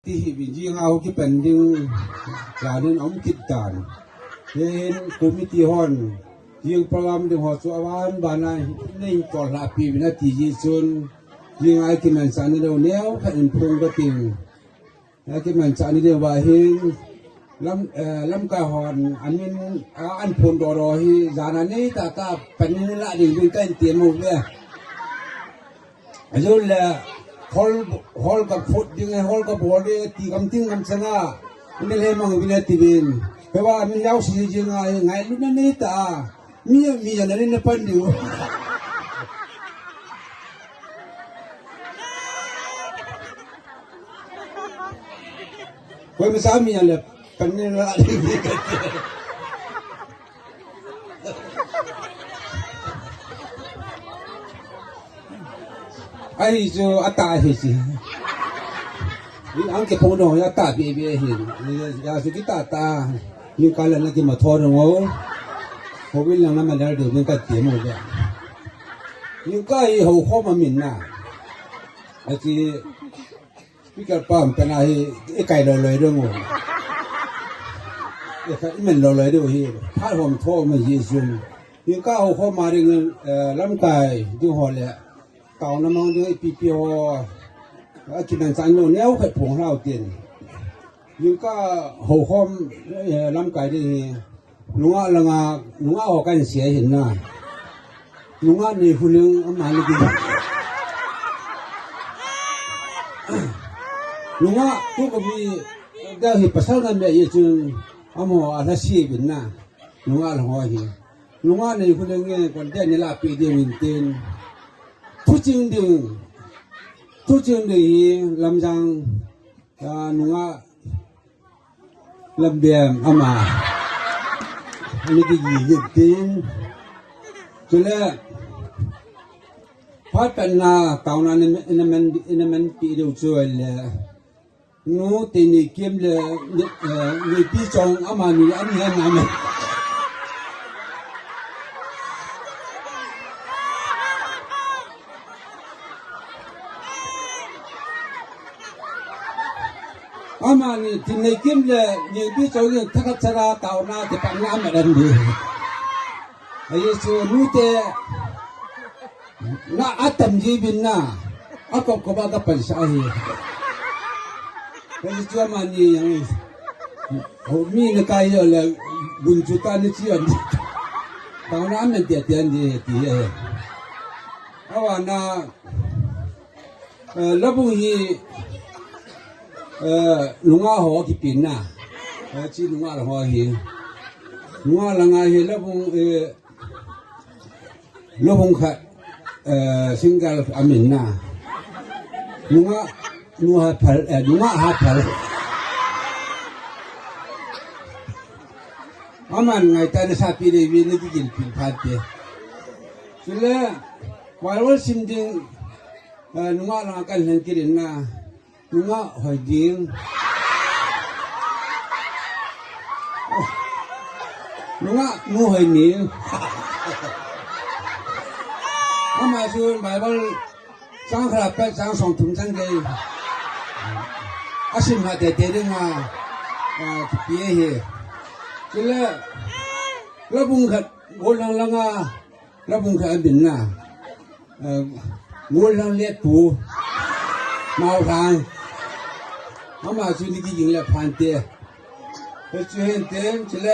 Ti hi bin jing au ki pen ding la nen om kit tan. Yen ku mi ti hon jing program ding ho su awan bana nei ko la pi bina ti ji sun. Jing ai ki men sa ne do neo ka in pung ka ting. Ai ki men sa ne de wa hin lam, eh, lam ka hon an min, ah, an pung do do hi jana nei ta ta pen ni la ding bin ka in ti mu be. Ayu le hol, hol ka phut ding, hol ka bol de ti kam ting kam sanga. Ni le mang bi le ti bin. Pe wa mi yau si jing ai ngai lu na ni ta. Mi, mi ya na ni na pan diu. Ko mi sa mi ya le pan ni la. Ai, so ata hi si. Ni ang ke pong dong ya ta bi bi hi. Ya su ki ta ta. Ni ka la na ki ma tho dong o. Ko wi la na ma la do ni ka ti mo ba. Ni ka i ho ho ma min na. Ai ki ພິການປ້ອມເປັນອາ ເອໄກ່ລອຍໆເດີງ ເອໄກ່ແມ່ນລອຍໆເດີເຮ ພາດຫົມໂທມາເຢຊູ ຍິງກ້າຫົວຂໍ້ມາເດີ ເອີ ລຳກາຍຢູ່ຫໍແຫຼະ ເຕົານ້ຳມັນເດີ ປີປີຫໍ ອາກິນອັນສັນໂນແນວໄຂ່ຜົງລາວເຕັນ ຍິງກ້າຫົວຂໍ້ ເອີ ລຳກາຍເດີເຮ ນຸງອະລະງາ ນຸງອະອອກກັນເສຍເຫັນໜ້າ ນຸງອະນີ້ຜູ້ໜຶ່ງ ອາມານີ້ ນຸງອະ ທຸກກະມີ ດາເຮັດປະສານງານແມ່ເອຈຶ່ງ ອາໝໍອາລາຊີເປັນໜ້າ ນຸງອະລະຫໍເຫັນ ນຸງອະນີ້ຜູ້ໜຶ່ງ ກວນແດນນີ້ລາປີດຽວວິນເຕັນ ທຸຈິງດຶງ ທຸຈິງດຶງ ລຳຈັງ ອາ ນຸງອະ ລຳແບມອາມາ ອັນນີ້ກໍຢີເຮັດຕິງ ຈຸແລ ພາດປັນນາ ຕາວນາ ນະແມນ ນະແມນ ນະແມນປີເດີຈວຍແລ ນູເຕນີເກມແລ ເອີ ນີປີຈອງອາມານີ ອັນນີ້ນຳ ອາມານີ ທີ່ໃນກິມແລະ ຍິງທີ່ເຈົ້າຍິງທັກກະຊະລາຕາວນາທີ່ປັນງາມມາດັນດີ ອາຍຸສູນເຕ ນະອາຕັມຈີບິນນາ ອາກອບກະບາກະປັນສາຮີ ເປັນຈວມານີຫຍັງ ໂອ ມີນະກາຍເຍອະແລະ ບຸນຈຸຕານິຈຽນ ຕາວນາແມ່ນເຕຍຕຽນດີເຕຍ ອາວານາ ເອີ ລະບຸງຮີ ເອີ ລຸງອາຫໍກິປິນນາ ເອີ ຊີລຸງອາລະຫໍຮີ ລຸງອາລະງາຮີ ລະບຸງ ເອີ ລະບຸງຂະ ເອີ ຊິງກາລອາມິນນາ ລຸງອາ ລຸງອາຫາພັນ ເອີ ລຸງອາຫາພັນ ອາມັນໄງຕານະຊາປີເດວີນະກິກິນປິນພານເຕ ຊຸແລ ວາຍວອນຊິມດິງ ເອີ ນຸງະລາກັນເຫັນກິເດນນາ ນຸງະຫອຍດິງ ນຸງະໜູຫອຍໜິງ ອາມາຊູນບາຍບານ ສາງຄະລາແປດສາງສອງທຸມສັງເກ ອາຊິມຫາແຕ່ເຕດຶງມາ ອາ ປີເອເຮ ຈຸແລ ລະບຸງຂັດ ໂກນລັງລະງາ ລະບຸງຂະອະບິນນາ ເອີ ງູນລັງເລດປູ ມາວທາງ ມາມາຊຸນິກິຍິງແລະພານເຕ ເຮັດຊຸເຫັນເຕ ຊິແລ